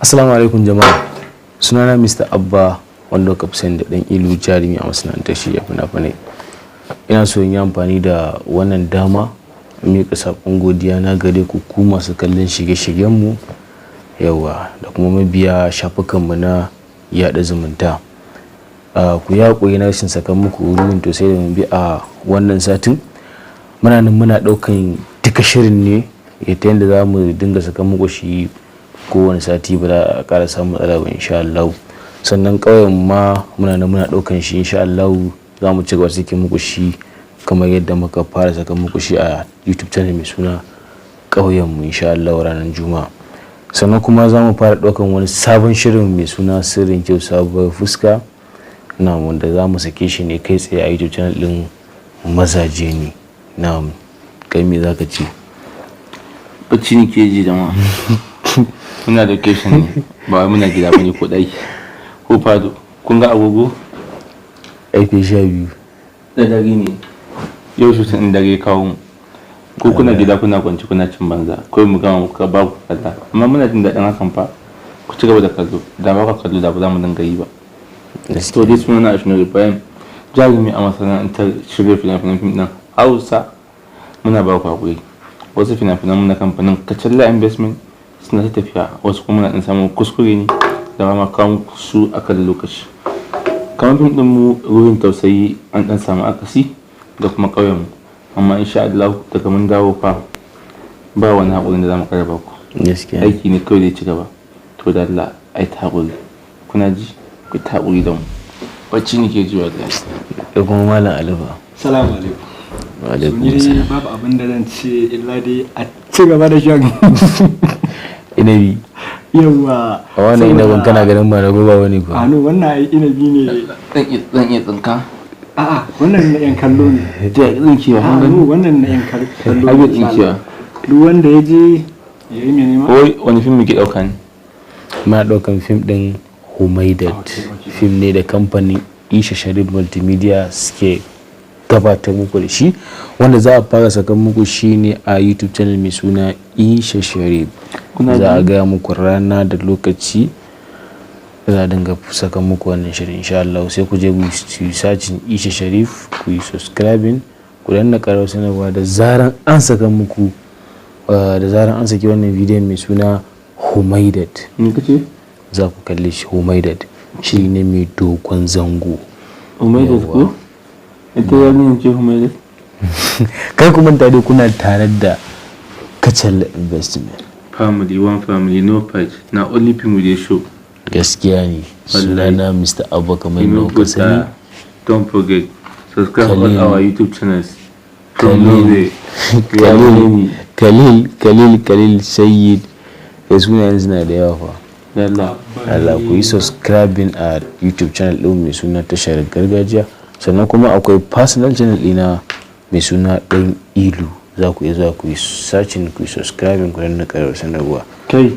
Assalamu alaikum jama'a. Sunana Mr. Abba, wanda kuka fi sani da ɗan Ilu, jarumi a masana'antar shirya fina-finai. Ina so in yi amfani da wannan dama in miƙa saƙon godiya na gare ku, ku masu kallon shirye-shiryenmu yawa da kuma mabiya shafukanmu na yaɗa zumunta. Ku yi haƙuri na rashin sakan muku ruwan to sai da mu bi a wannan satin. Muna nan muna ɗaukan duka shirin ne ta yadda za mu dinga sakan muku shi kowane sati, ba za a ƙara samun matsala ba insha Allah. Sannan ƙauyen ma muna nan muna ɗaukan shi, insha Allah za mu ci gaba sake muku shi kamar yadda muka fara saka muku shi a YouTube channel mai suna ƙauyen mu, insha Allah ranar Juma'a. Sannan kuma za mu fara ɗaukan wani sabon shirin mai suna Sirrin Kyau Sabuwar Fuska na, wanda za mu sake shi ne kai tsaye a YouTube channel ɗin Mazaje Ne. Na kai, me za ka ce? Bacci ne ke ji jama'a. Muna location ne, ba wai muna gida bane ko ɗaki ko fado. Kun ga agogo? Karfe 12. Da dare ne yau, shi in dare kawo mu. Ko kuna gida kuna kwance kuna cin banza, kawai mu gama muka ba ku kalla, amma muna jin daɗin hakan fa. Ku ci gaba da kallo. Da ba ka kallo, da ba za mu dinga yi ba. To dai, suna na Ashinu Ibrahim, jarumi a masana'antar shirya fina-finan fim ɗin Hausa. Muna ba ku haƙuri, wasu fina-finan mu na kamfanin Kacalla Investment suna ta tafiya, wasu kuma muna ɗan samun kuskure ne da ba ma kawo muku su a kan lokaci, kamar fim ɗin mu Ruhin Tausayi, an ɗan samu akasi, da kuma ƙauyen mu. Amma insha Allah daga mun dawo fa, ba wani haƙurin da za mu ƙara ba ku. Gaskiya. Aiki ne kawai zai ci gaba. To da Allah ai ta haƙuri, kuna ji, ku ta haƙuri da mu. Bacci ne ke ji wallahi. Da kuma Malam Alifa. Salamu alaikum. Wa alaikum Ni dai assalam. babu abin da zan ce illa dai a ci gaba da shan Inabi. Yawa. A wannan inabin kana ganin ba na goba wani ko? A no, wannan ai inabi ne. Zan iya tsinka? A'a, wannan na yan kallo ne. Ta tsinkewa. A'a, no, wannan na yan kallo Ai, ne, bai insha tsinkewa. Allah. Duk wanda ya je ya yi mene ma? Wai wani fim muke ɗauka ne? Muna ɗaukan fim ɗin Humaidat. Fim ne da kamfanin Isha Sharif Multimedia suke gabatar muku da shi, wanda za a fara sakan muku shi ne a YouTube channel mai suna Isha Sharif. Kuna Za a ji? gaya muku rana da lokaci za a dinga sakan muku wannan shirin insha Allah. Sai ku je ku yi searching Isha Sharif, ku yi subscribing, ku danna ƙarar sanarwa da zaran an saka muku da zaran an saki wannan bidiyon mai suna Humaidat. Ni kace? Za ku kalle shi. Humaidat shiri ne mai dogon zango. Humaidat ko? Ita yarinyar ce Humaidat? Kai ku manta dai kuna tare da Kacalla Investment. Family, one family, no fight. Na only film we dey show. Gaskiya ne. Sunana Mr. Abba, kamar You yadda know, kuka sani. Don't forget, subscribe all Khalil. our YouTube channels. From Khalil. nowhere. We are Khalil. many. Khalil, Khalil, Khalil Sayyid da sunayen suna da yawa fa. Yalla. Allah, ku yi subscribing a YouTube channel ɗin mai suna Tashar Gargajiya. Sannan kuma akwai personal channel ɗina mai suna Ɗan Ilu. Za ku iya zuwa ku yi searching, ku yi subscribing, ku danna ƙarar sanarwa. Kai.